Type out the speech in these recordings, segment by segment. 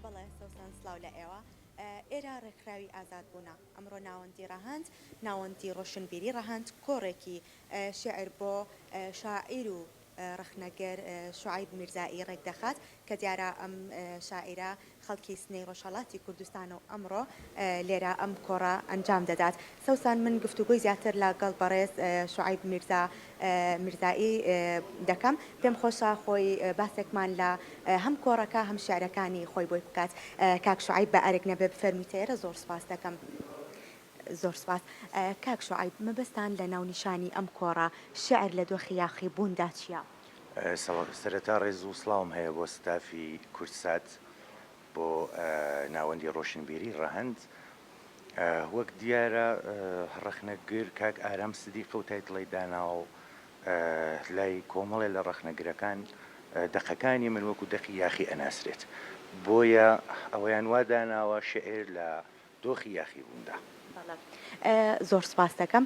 بەڵێ سەوسەن سڵاو لە ئێوە. ئێرە ڕێکخراوی ئازادبوونە. ئەمڕۆ ناوەندی ڕەهەند، ناوەندی ڕۆشنبیری ڕەهەند کۆڕێکی شیعر بۆ شاعیر و ڕەخنەگر شوعەیب میرزایی ڕێکدەخات کە دیارە ئەم شاعیرە خەڵکی سنەی ڕۆژهەڵاتی کوردستانە و ئەمڕۆ لێرە ئەم کۆڕە ئەنجام دەدات. سەوسەن من گفتوگۆی زیاتر لە گەڵ بەڕێز شوعەیب میرزا میرزایی دەکەم. پێم خۆشە خۆی باسێکمان لە هەم کۆڕەکە هەم شیعرەکانی خۆی بۆی بکات. کاک شوعەیب بە ئەرک نەبێ بفەرموویتە ئێرە زۆر سوپاست دەکەم. زۆر سوپاس. کاک شوعەیب مەبەستان لە ناونیشانی ئەم کۆڕە شیعر لە دۆخی یاخیبووندا چییە؟ سەرەتا ڕێز و سڵاوم هەیە بۆ ستافی کوردسات، بۆ ناوەندی ڕۆشنبیری ڕەهەند. وەک دیارە ڕەخنەگر کاک ئارام سدیقە و title ی داناوە و لای کۆمەڵێ لە ڕەخنەگرەکان دەقەکانی من وەکو دەقی یاخی ئەناسرێت. بۆیە ئەوەیان وا داناوە شیعر لە دۆخی یاخیبووندا. بەڵێ زۆر سوپاست دەکەم.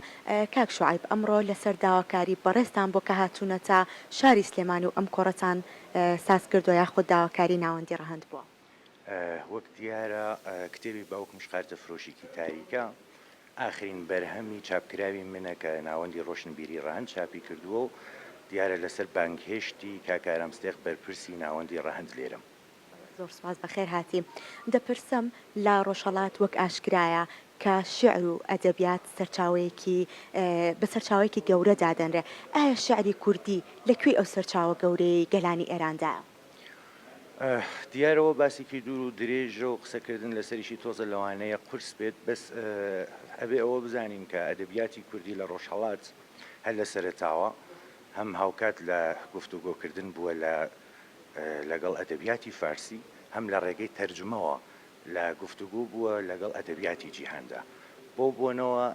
کاک شوعەیب ئەمڕۆ لەسەر داواکاری بەڕێزتان بۆ کە هاتوونەتە شاری سلێمانی و ئەم کۆڕەتان ساز کردووە یاخود داواکاری ناوەندی ڕەهەند بووە؟ وەک دیارە کتێبی باوکم شقارتە فرۆشیکی تاریکە ئاخرین بەرهەمی چاپکراوی منە کە ناوەندی ڕۆشنبیری ڕەهەند چاپی کردووە و دیارە لەسەر بانگهێشتی کاک ئارام سدیق بەرپرسی ناوەندی ڕەهەند لێرەم. زۆر سوپاس بەخێر هاتی. دەپرسم لە ڕۆژهەڵات وەک ئاشکرایە کە شیعر و ئەدەبیات سەرچاوەیەکی بە سەرچاوەیەکی گەورە دادەنرێ، ئایا شیعری کوردی لە کوێی ئەو سەرچاوە گەورەیەی گەلانی ئێراندایە؟ دیارە ئەوە باسێکی دوور و درێژە و قسەکردن لەسەریشی تۆزە لەوانەیە قورس بێت، بەس ئەبێ ئەوە بزانین کە ئەدەبیاتی کوردی لە ڕۆژهەڵات هەر لە سەرەتاوە هەم هاوکات لە گفتوگۆکردن بووە لە لەگەڵ ئەدەبیاتی فارسی، هەم لە ڕێگەی تەرجومەوە لە گفتوگۆ بووە لەگەڵ ئەدەبیاتی جیهاندا. بەو بۆنەوە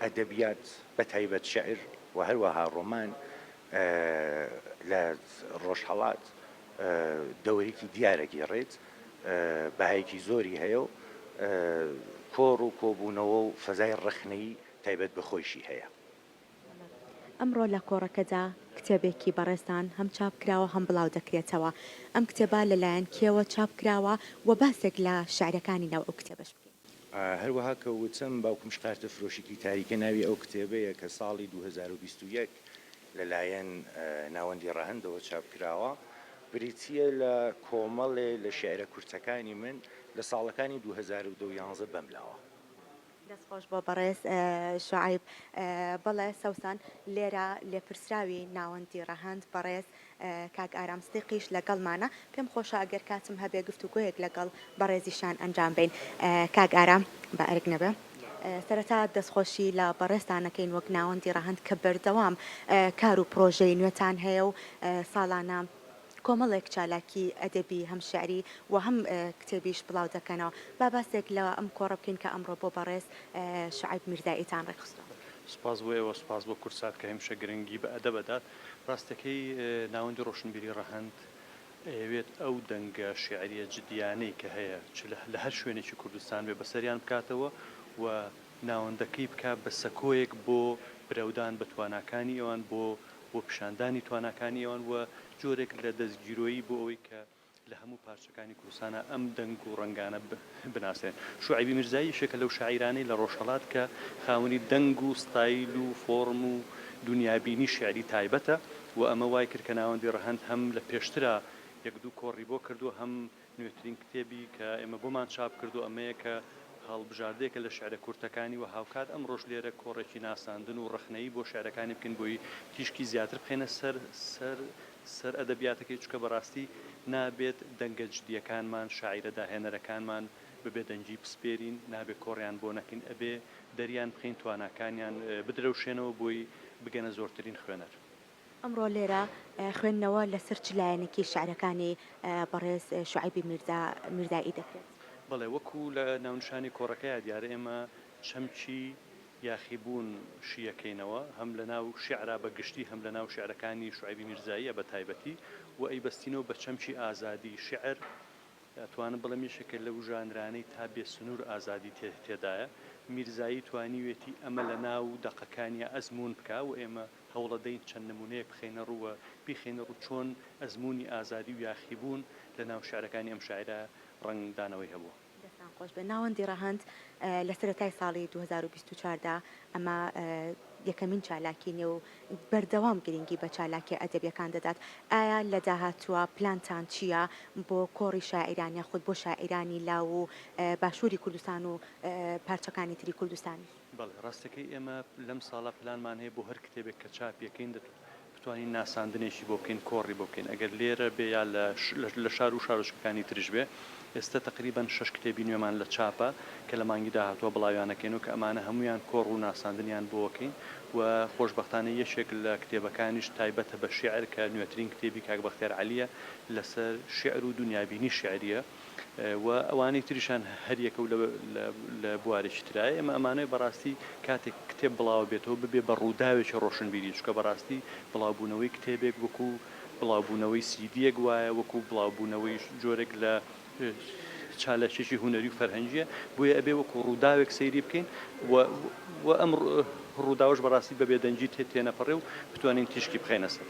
ئەدەبیات، بە تایبەت شیعر و هەروەها ڕۆمان لە ڕۆژهەڵات دەورێکی دیار ئەگێڕێت، بەهایەکی زۆری هەیە و کۆڕ و کۆبوونەوە و فەزای ڕەخنەیی تایبەت بە خۆیشی هەیە. ئەمڕۆ لە کۆڕەکەدا کتێبێکی بەڕێزتان هەم چاپ کراوە هەم بڵاو دەکرێتەوە. ئەم کتێبە لە لایەن کێوە چاپ کراوە و باسێک لە شیعرەکانی ناو ئەو کتێبەش بکەین. هەروەها کە وتم باوکم شقارتە فرۆشیکی تاریکە ناوی ئەو کتێبەیە کە ساڵی 2021 لە لایەن ناوەندی ڕەهەندەوە چاپ کراوە، بریتییە لە کۆمەڵێ لە شیعرە کورتەکانی من لە ساڵەکانی 2010 و یانزە بەملاوە. دەست خۆش بۆ بەڕێز شوعەیب. بەڵێ سەوسەن لێرە لێپرسراوی ناوەندی ڕەهەند بەڕێز کاک ئارام سدیقیش لەگەڵمانە پێم خۆشە ئەگەر کاتم هەبێ گفتوگۆیەک لەگەڵ بەڕێزیشان ئەنجام بەین کاک ئارام بە ئەرک نەبێ سەرەتا دەستخۆشی لە بەڕێزتان ئەکەین وەک ناوەندی ڕەهەند کە بەردەوام کار و پڕۆژەی نوێتان هەیە و ساڵانە کۆمەڵێک چالاکی ئەدەبی هەم شیعری و هەم کتێبیش بڵاو دەکەنەوە. با باسێک لە ئەم کۆڕە بکەین کە ئەمڕۆ بۆ بەڕێز شوعەیب میرزاییتان ڕێکخستووە. سوپاس بۆ ئێوە، سوپاس بۆ کوردسات کە هەمیشە گرنگی بە ئەدەب ئەدات. ڕاستەکەی ناوەندی ڕۆشنبیری ڕەهەند ئەیەوێت ئەو دەنگە شیعرییە جدییانەی کە هەیە چ لە هەر شوێنێکی کوردستان بێ بەسەریان بکاتەوە و ناوەندەکەی بکا بە سەکۆیەک بۆ برەودان بە تواناکانی ئەوان بۆ بۆ پیشاندانی تواناکانی ئەوان و جۆرێک لە دەستگیرۆیی بۆ ئەوەی کە لە هەموو پارچەکانی کوردستانا ئەم دەنگ و ڕەنگانە بناسرێن. شوعەیبی میرزایی یەکێکە لەو شاعیرانەی لە ڕۆژهەڵات کە خاوەنی دەنگ و ستایل و فۆڕم و دونیابینی شیعری تایبەتە و ئەمە وای کرد کە ناوەندی ڕەهەند هەم لە پێشترا یەک دوو کۆڕی بۆ کردووە هەم نوێترین کتێبی کە ئێمە بۆمان چاپ کردووە ئەمەیە کە هەڵبژاردەیەکە لە شیعرە کورتەکانی و هاوکات ئەمڕۆش لێرە کۆڕێکی ناساندن و ڕەخنەیی بۆ شیعرەکانی بکەین بۆی تیشکی زیاتر بخەینە سەر سەر سەر ئەدەبیاتەکەی چونکە بەڕاستی نابێت دەنگە جدییەکانمان شاعیرە داهێنەرەکانمان بە بێدەنگی بسپێرین نابێ کۆڕیان بۆ نەکەین ئەبێ دەریان بخەین تواناکانیان بدرەوشێنەوە بۆی بگەنە زۆرترین خوێنەر. ئەمڕۆ لێرە خوێندنەوە لەسەر چ لایەنێکی شیعرەکانی بەڕێز شوعەیبی میرزا میرزایی دەکرێت؟ بەڵێ، وەکو لە ناونیشانی کۆڕەکەیا دیارە ئێمە چەمکی یاخیبوون شییەکەینەوە، هەم لە ناو شیعرا بە گشتی هەم لە ناو شیعرەکانی شوعەیبی میرزاییە بە تایبەتی و ئەیبەستینەوە بە چەمکی ئازادی شیعر ئەتوانم بڵێم یەکێکە لەو ژانرانەی تا بێ سنوور ئازادی تێدایە، میرزایی توانیوێتی ئەمە لە ناو دەقەکانیا ئەزموون بکا و ئێمە. هەوڵەدەین چەند نموونەیەک بخەینە ڕوو و بیخەینە ڕوو چۆن ئەزموونی ئازادی و یاخیبوون لە ناو شیعرەکانی ئەم شاعیرە ڕەنگدانەوەی هەبووە. دەستان خۆش بێت. ناوەندی ڕەهەند لە سەرەتای ساڵی 2024 دا ئەمە یەکەمین چالاکی نیە و بەردەوام گرنگی بە چالاکیە ئەدەبیەکان دەدات، ئایا لە داهاتووە پلانتان چیە بۆ کۆڕی شاعیران یاخود بۆ شاعیرانی لاو و باشووری کوردستان و پارچەکانی تری کوردستانیش؟ بەڵێ ڕاستەکەی ئێمە لەم ساڵە پلانمان هەیە بۆ هەر کتێبێک کە چاپی ئەکەین بتوانین ناساندنێکی بۆ بکەین کۆڕی بۆ بکەین ئەگەر لێرە بێ یا لە شار و شارۆچکەکانی تریش بێ ئێستە تەقریبەن شەش کتێبی نوێمان لە چاپە کە لە مانگی داهاتووە بڵاویان ئەکەینەوە کە ئەمانە هەموویان کۆڕ و ناساندنیان بۆ ئەکەین و خۆشبەختانە یەکێک لە کتێبەکانیش تایبەتە بە شیعر کە نوێترین کتێبی کاک بەختیار عەلییە لەسەر شیعر و دونیابینی شیعرییە. و ئەوانەی تریشان هەریەکە و لە بوارێکی ترایە، ئێمە ئەمانەوێ بەڕاستی کاتێک کتێب بڵاوەبێتەوە ببێ بە ڕووداوێکی ڕۆشنبیری، چونکە بەڕاستی بڵاوبوونەوەی کتێبێک وەکو بڵاوبوونەوەی سیدییەک وایە، وەکو بڵاوبوونەوەی جۆرێک لە چالاکییەکی هونەری و فەرهەنگییە، بۆیە ئەبێ وەکو ڕووداوێک سەیری بکەین و ئەم ڕووداوەش بەڕاستی بە بێدەنگی تێنەپەڕێ و بتوانین تیشکی بخەینە سەر.